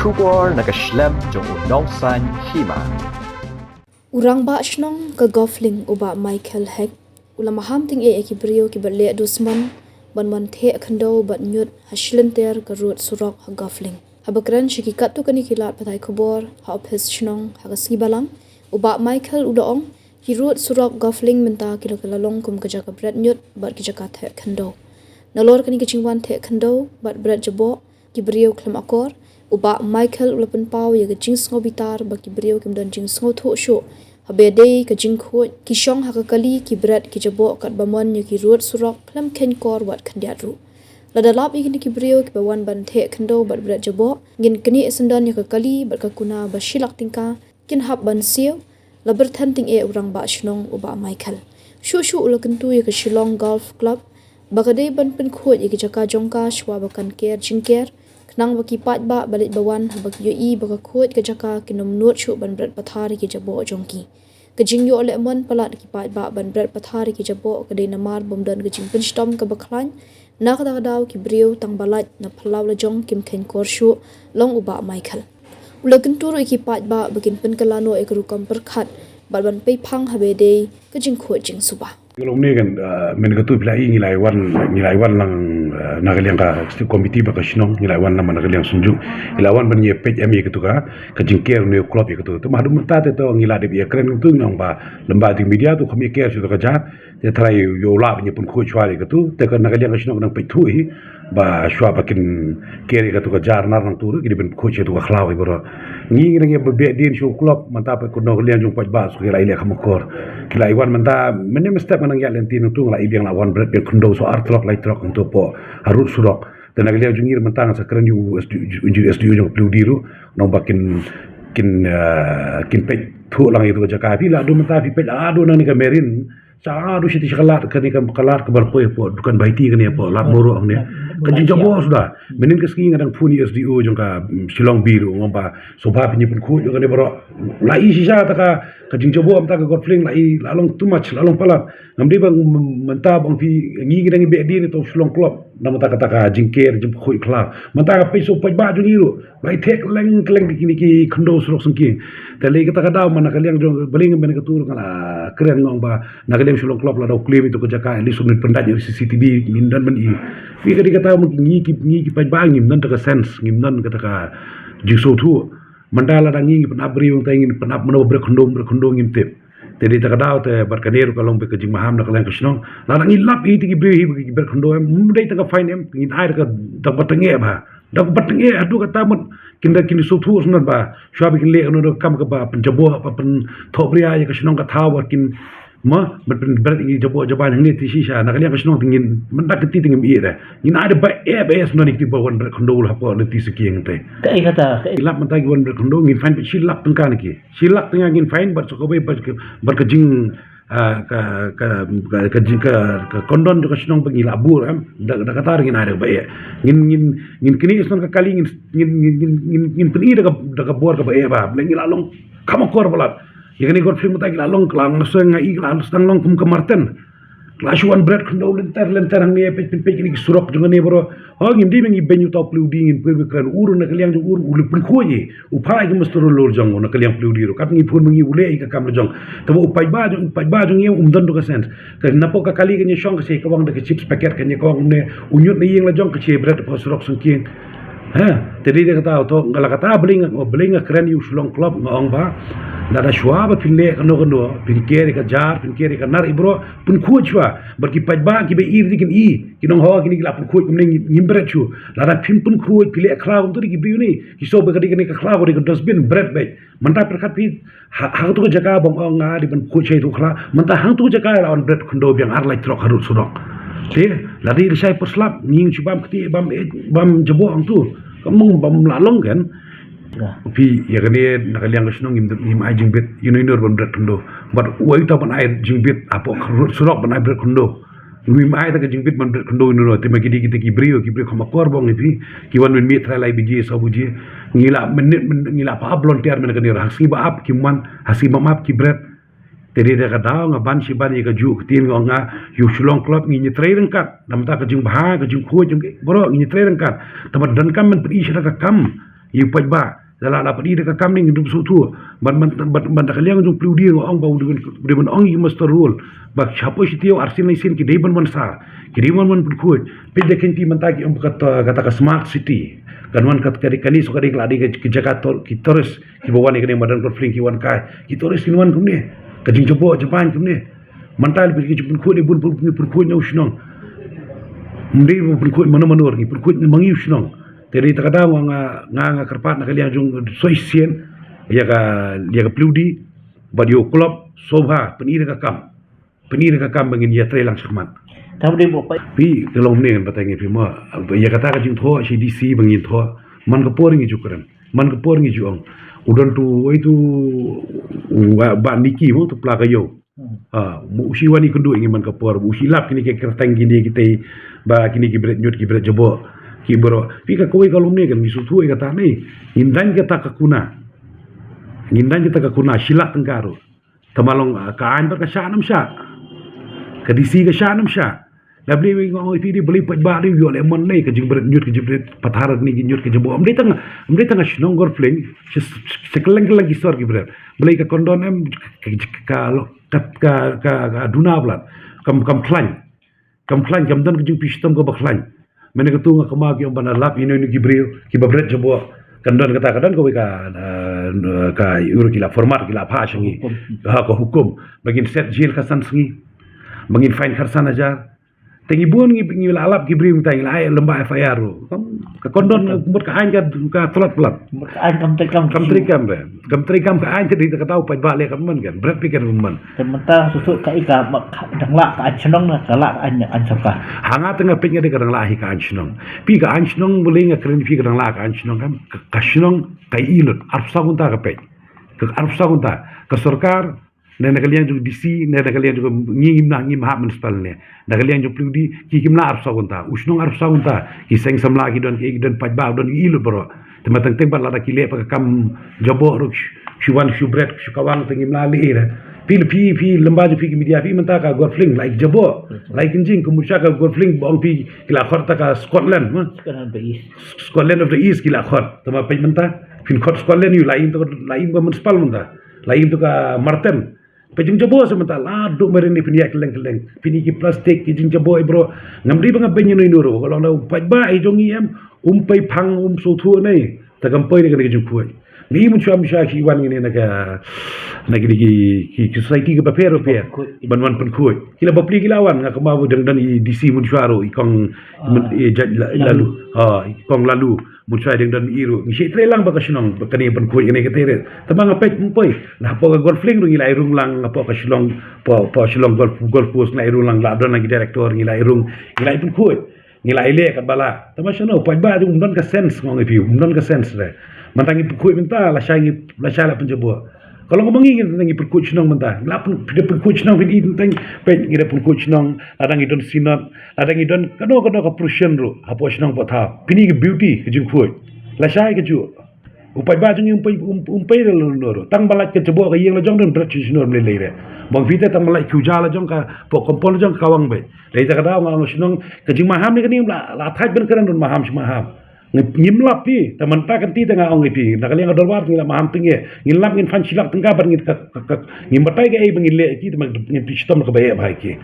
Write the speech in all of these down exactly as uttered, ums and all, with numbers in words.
Khubor na ka shlem jong u nongsan hima. U rangbah shnong ka Golflink u Bah Michael Hek u la maham tyngeh ïa ki briew kiba leh dusmon ban wan theh khyndew bad ñiut ha shilynter ka rud surok ha Golflink. Haba kren sha ki katto katne ki lad pathai khubor ha ophis shnong ha ka sngi Balang, u Bah Michael u la ong, ki rud surok Golflink mynta ki la, ki la long kum ka jaka bret ñiut bad ki jaka theh khyndew. Nalor kane ka jingwan theh khyndew bad bret jaboh ki briew khlem akor, u Bah Michael u la pynpaw ïa ka jingsngewbitar ba ki briew kim don jingsngewthuh shuh haba ïadei ka jingkhuid, ki shong ha ka kali, ki bret, ki jaboh katba mon ïa ki rud surok khlem kheiñ kor wat khyndiat ruh. Lada lap ïa kine ki briew kiba wan ban theh khyndew bad bret jaboh, ngin knieh syndon ïa ka kali bad ka kuna ba shi lak tyngka kin hap ban siew, la byrthen tyngeh u rangbah shnong u Bah Michael. Shuh shuh u la kyntu ïa ka Shillong Golf Club ba ka dei ban pynkhuid ïa ki jaka jong ka shuwa ba kan ker jingker, khnang ba ki paidbah ba leit ba wan haba ki ïohi ba ka khuid ka jaka kin ym nud shuh ban bret pathar ïa ki jaboh jong ki. Ka jingïoh lehmon palat ki paidbah ban bret pathar ïa ki jaboh ka dei namar bym don ka jingpynshitom kaba khlaiñ, na kata ka daw ki briew tang ba lait na phyllaw lajong kim kheiñ kor shuh, long u Bah Michael. U la kyntu ruh ïa ki paidbah ba kin pynkylla noh ïa ka rukom pyrkhat bad ban pei phang haba ïadei ka jingkhuid jingsuba. Ka long ne kan, ah, mynta katu phi la i ngi la wan, ngi la wan lang, ah, na ka liang ka state committee bad ka shnong, ngi la wan lang na ka liang Synjuk. Ngi la wan ban ïa peit em ïa katu ka, ka jingker ne u club ïa katu. Te ma haduh mynta te to ngi la dep ïa kren katu ngi ong ba lem bad ki media to kham ïa ker shuh ka jar. Te trai ïoh lah ban ïa pynkhuid shuwa ïa katu. Te ka na ka liang ka shnong ka nang peit thuh hi ba shuwa ba kin ker ïa katu ka jar nar nangtu ruh ki dei ban pynkhuid shuwa ïa katu ka khlaw hi baroh. Ngi ngi dang ïa ba beh dien sha u club mynta peit ka nongkylliang jong paidbah shuwa ki la ïa leh kham akor. Ki la ïa wan mynta mynne mynstep nga nang ïaid lynti nangtu nga la ïa biang la wan bret biang khyndew shuwa ar trok lai trok hangto hapoh ha rud surok. Te na ka liang jong ngi mynta nga sa kren ïa u S D U, ïa u S D U jong Pli U D ruh, nong ba kin, kin, eh, kin peit thuh lang ïa katu ka jaka. Phi la duh mynta phi peit la duh nangne ka Marine. Sa duh shi ti shi ka lad kane ka, ka lad kaba poi hapoh dukan Baiti kane hapoh Lad Mawroh hangne. Ka jingjaboh suda. Mynhynnin ka sngi nga dang phone ïa u S D O jong ka, mm, Shillong B ruh, u ong ba sngewbha phin ïa pynkhuid ïa kane baroh. La i shisha ta ka, ka jingjaboh mynta ka Golflink la i la long too much, la long palat. Ngam dei ba m-, mynta ba ong phi ngi ngi dang ïa beh dien ïa u Shillong Club. Na mynta kata ka jingker jingpynkhuid khlaw. Mynta ka peit sha u paidbah jong ngi ruh. Bai theh kylleng kylleng ki kine ki khyndew surok syngkien. Te lei kata ka daw ma na ka liang jong balei mynta katu nga la kren nga ong ba na ka liang Shillong Club la daw claim ïa katu ka jaka, at least ngin pyndait ïa u C C T V ngin don ban i. Phi ka dei kata ma ngi ki, ngi ki paidbah ngim don kata ka sense, ngim don kata ka jingsngewthuh. Mynta lada ngi ngi pynap briew te ngin pynap mano bret khyndew bret khyndew ngim tip. Te dei ta ka daw te bad kane ruh ka long beit ka jingmaham na ka liang ka shnong. Lada ngi lap ïa ki briew hi ba ki bret khyndew em, ym dei tang ka fine em, ngin ai da ka, da ka bat tyngeh bha. Da ka bat tyngeh haduh katta mut kin da kin sngewthuh sngewthuh ba shuwa ba kin leh kano da ka kam kaba pynjaboh ba pynthohbria ïa ka shnong ka thaw ba kin ma ban pynbret ïa ki jaboh jaban hangne te shisha na ka liang ka shnong te ngin mynta ka ti te ngim ïeh da. Ngin ai da ba eh ba eh sngewthuh ïa ki ba wan bret khyndew hapoh lynti syngkien te. Kaei kata, kaei. Lap mynta ki wan bret khyndew ngin fine beit shi lak tyngka na ki. Shi lak tyngka ngin fine bad sa kawei bad ka, bad ka jing, ah, ka, ka, ka, ka jing, ka, ka kondon jong ka shnong ba ngi la bur em. Da, da kata ngin ai da ba eh. Ngin, ngin, ngin knieh sngewthuh ka kali ngin, ngin, ngin, ngin, ngin, ngin pyni da ka, da ka bor kaba eh ba. Ba ngi la long kham akor palat. Ïa kane Golflink mynta ki la long, ki la long seng ngi ki la sdang long kum ka marten. Ki la shu wan bret khyndew lynter lynter hangne peit peit peit kine ki surok jong kane baroh. Ho ngim dei ba ngi beiñ uta u Pli U D ngin pyrkhat kren u ruh na ka liang jong u ruh u leh pynkhuid ïa u phah ïa ka muster roll jong u na ka liang Pli U D ruh. Kat ngi phone ma ngi u leh ïa ka kam la jong. Tangba u paidbah jong, u paidbah jong ngi um don ruh ka sense. Ka napoh ka kali ka ngi shong ka shi kawang da ka chips packet ka ngi kawang ne u ñiut na ïing la jong ka shi bret hapoh surok syngkien. Ha, te dei da kata to nga la kata balei nga, balei nga kren ïa u Shillong Club nga ong ba lada shuwa ba phin leh kano kano phin ker ïa ka jar phin ker ïa ka nar i baroh pynkhuid shuwa bad ki paidbah kiba i kin i ki nong ho kine ki la pynkhuid kumne ngim bret shuh. Lada phin pynkhuid phi leh khlaw kumto dei ki briew ne ki shu ba ka dei kane ka khlaw ka dei ka dustbin bret beit. Mynta pyrkhat phi ha, ha katu ka jaka ba ong nga dei ban khuid shai tu khlaw. Mynta hangtu ka jaka la wan bret khyndew biang ar lai trok harud surok. Te la dei lashai pyrslap ngin shu bam kti bam eh bam jaboh hangtu. Ka mung bam la long kan. Phi ïa kane na ka liang ka shnong ngim, ngim ai jingbit ïa u nongïalam ban bret khyndew. Bad uei uta ban ai jingbit hapoh harud surok ban ai bret khyndew. Ngim ai ta ka jingbit ban bret khyndew ïa u nongïalam te ma ki dei kita ki briew ki briew kham akor ba ong ïa phi. Ki wan mynmiet trai lai baje saw baje. Ngi la mynmiet, ngi la pynap volunteer mynta kane ruh ha sngi ba ap ki wan ha sngi bym ap ki bret. Te dei da ka daw nga ban shi ban ïa ka juh ka ktien nga ong nga ïa u Shillong Club ngin ïatrei ryngkat. Namar ka jingbha ka jingkhuid jong ki baroh ngin ïatrei ryngkat. Tangba donkam ban pyni sha ka kam. Ïa u paidbah. Da la la padi da ka kam ne ngin dup suk tu. Ban ban ban ban da ka liang jong pli u di nga ong ba u di ban ong ïa master rule. Ba shapoh shi taïew arsien laisien ki dei ban ban sar. Ki dei ban ban pynkhuid. Peit da kynti mynta ki ong ba kata kata ka smart city. Kan wan kat kani kani so kani ka la dei ka jaka ki tourist. Ki ba wan ïa kane madan Golf Link ki wan kai. Ki tourist kin wan kumne. Ka jingjaboh jaban kumne. Mynta lei ki jingpynkhuid bun pun pun pun na u shnong. Mdei pun pun mano mano ngi pun pun mangi u shnong. Te dei ta ka daw nga nga nga kyrpad na ka liang jong soi sien ïa ka ïa ka pli u di bad ïa u club sobha pyni da ka kam. Pyni da ka kam ba ngin ïa trei lang shakhmat. Tam dei mo pa. Phi ka long ne ngan batai ngi phi mo. Ïa kata ka jingthoh shi D C ba ngin thoh. Man ka por ngi ju kren. Man ka por ngi ju ong. U don tu wei tu u ba Niki mo tu pla ka yo. Ha, mu usi wani kundu ingi man ka por, usi lap kini ke kertang kini kita ba kini ki bret nyut ki bret jabo. Ki bro, pi ka koi ka lum ne kan mi sutu ka ta ne. Ngindan ka ta ka kuna. Ngindan ka ta ka kuna silak tengkaru. Tamalong ka ain ka sha nam sha. Ka D C ka sha nam sha. La beli wi ngong pi di beli pet ba di yo le mon ne ka jing bret nyut ka jing bret pathar ni ki nyut ka jabo. Am dei tang am dei tang shnong Golf Link. Sekeleng keleng ki sor ki bret. Beli ka kondon em ka ka ka ka duna blat. Kam kam khlaiñ. Kam khlaiñ kam don ka jingpynshitom ka ba khlaiñ. Mene ka tu nga kama ki ong ban lap ino ino ki briew ki ba bret jabo. Kan don kata ka don ka wei ka ka ur ki la format ki la pha shangi. Ha ka hukum. Ba ngin set jil ka san sngi. Ba ngin fine kar san hajar. Te ngi bun ngi ngi la lap ki briew ta ngi la ai lamba F I R ru. Ka kondon mut ka ain ka ka tlot plat. Mut ka ain kam trei kam. Kam trei kam re. Kam trei kam ka ain te di ka tau pait ba le kam man kan. Bret pi kan man. Te mynta susu ka i ka dang la ka ain shnong na ka la ka ain ain sorkar. Hanga te nga peit nga de ka dang la hi ka ain shnong. Pi ka ain shnong bule nga kren pi ka dang la ka ain shnong kan. Ka shnong ka i lut. Arphew saw ngunta ka peit. Ka arphew saw ngunta ka sorkar. Ne na ka liang jong D C ne na ka liang jong ngi ngim na ngim hap municipal ne. Na ka liang jong P W D ki kim la arphew saw ngunta. U shnong arphew saw ngunta. Ki seng samla ki don ki don pait ba don ki ilu bro. Te ma teng teng bat la da ki le pa ka kam jabo ruk shu wan shu bret shu kawang te ngim la le ira. Pi pi pi lamba jong pi ki media pi mynta ka Golf Link lai jabo. Lai kinjing ku musha ka Golf Link bong pi ki la khot ta ka Scotland ma. Scotland of the East ki la khot. Te ma peit mynta pin khot Scotland yu lai to lai ba municipal mynta. Lai to ka Martin. Pe jing jabo sa mynta la duk mari ni pini yak leng leng. Pini ki plastik ki jing jabo bro. Ngam di ba nga ben ni nuru. Kalau na pait ba i jong i em um pei pang um so thu nei. Ta kam pei ni ka jing khuai. Ni mun shwa mun shwa ki wan ni na ka na ki ki ki society ka ba pher pher. Ban wan pun khuai. Kila ba pli kila wan nga kama dang dan i D C mun shwa ro i kong i jaj lalu. Ha i kong lalu. Mun shwa dang dan i ru ngi shi trei lang ba ka shnong ba kane ban khuid kane ka tere. Tama nga peit mpoi na hapoh ka Golf Link ru ngi lai rung lang hapoh ka shnong po po shnong Golf Golf Course ngi lai rung lang la don lang ki director ngi lai rung ngi lai pun khuid ngi lai le kat bala. Tama shano pait ba jung don ka sense ngong ipi don ka sense re. Mantang ngi pun khuid mynta la shai ngi la shai la pun jabo. Kalau ngomong ngi ngi pun khuid shnong mynta la pun pun khuid shnong pun i teng peit ngi da pun khuid shnong la dang ngi don sinot. Lada ngi don kano kano ka prusion ru hapoh shnong hapoh thaw. Pini ka beauty ka jingkhuid. Lashai ka ju. Upai ba jong ngi umpai umpai re lo nor. Tang balaj ka jabo ka yeng la jong don bret shnor mle lei re. Bang pite tang balaj kuja la jong ka po kompon la jong ka wang bai. Lei ta ka daw nga shnong ka jingmaham ni ka ni la la thaj ben kren don maham shi maham. Ngim lap pi ta mynta kan ti ta nga ong pi na ka liang ka dorbar ngi la maham teng ye. Ngin lap ngin fan shilak tengka ban ngin ka ngin batai ka ei ba ngin le ki ta ngin pi shitom ka ba ye ba ki.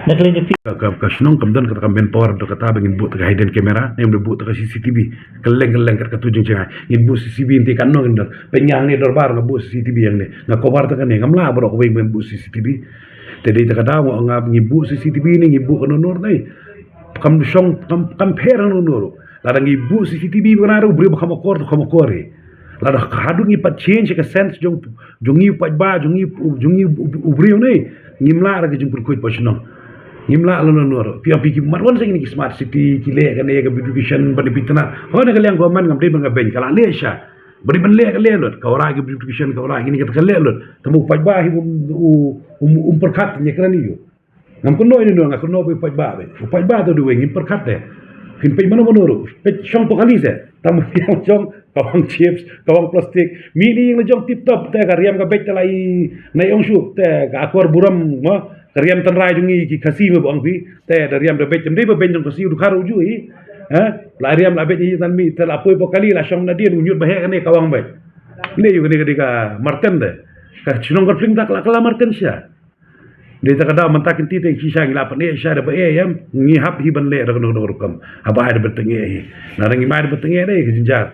Na ka liang pi ka ka shnong kam don ka ka men power do ka ta ba ngin but ka hidden camera ngin le but ka C C T V. Ka leng ka leng ka tu jing jing ngin but C C T V nti ka nong ngin don. Pe nyang ni dorbar nga but C C T V yang ni nga cover ta ka ni ngam la bro ko ba ngin but C C T V. Te dei ta ka daw nga ngin but C C T V ni ngin but ka nonor ni. Kam shong kam kam pher nonor. Lada ngi bu C C T V ba na ru briew ba kham akor to kham akor re. Lada ka hadu ngi pat change ka sense jong jong ngi pat ba jong ngi jong ngi u briew ne. Ngim la ra ka jingpun khuid pa shnong. Ngim la la nor. Pi pi ki mat wan sing ni ki smart city ki le ka ne ka education ba ni pitna. Ho na ka liang government ngam dei ba nga ben ka la le sha. Ba ni ban le ka le lut ka ora ki education ka ora ki ni ka le lut. Tamu pat ba hi um um um perkat ni ka ni yo. Ngam kynnoh ïa no nga kynnoh ba u paidbah ba. U paidbah to duwai ngim pyrkhat te. Phin peit mano mano ruh. Peit shong to kali se. Tam ïa shong ka wang chips ka wang plastik. Mi ni ïing la jong tip top te ka riam ka beit te la i na ïong shu te ka akor buram ma ka riam tynrai jong ngi ki Khasi ma ba ong phi te da riam da beit te mdei ba beit jong Khasi u dkhar u ju i. Ha? La riam la beit hi tan mi, te la poi bok kali la shong na dien, u ñiut ba heh kane ka wang beit. Ne yu kane ka dei ka Marten de. Ka chnong ka pling ta ka la, ka la Marten sha. Dei ta ka daw mynta kynti te ki sha ngi la pyneh sha da ba eh yam, ngi hap hi ban leh da kano kano rukom. Haba ai da ba tengeh hi. Na da ngi mai da ba tengeh dei ka jynjar.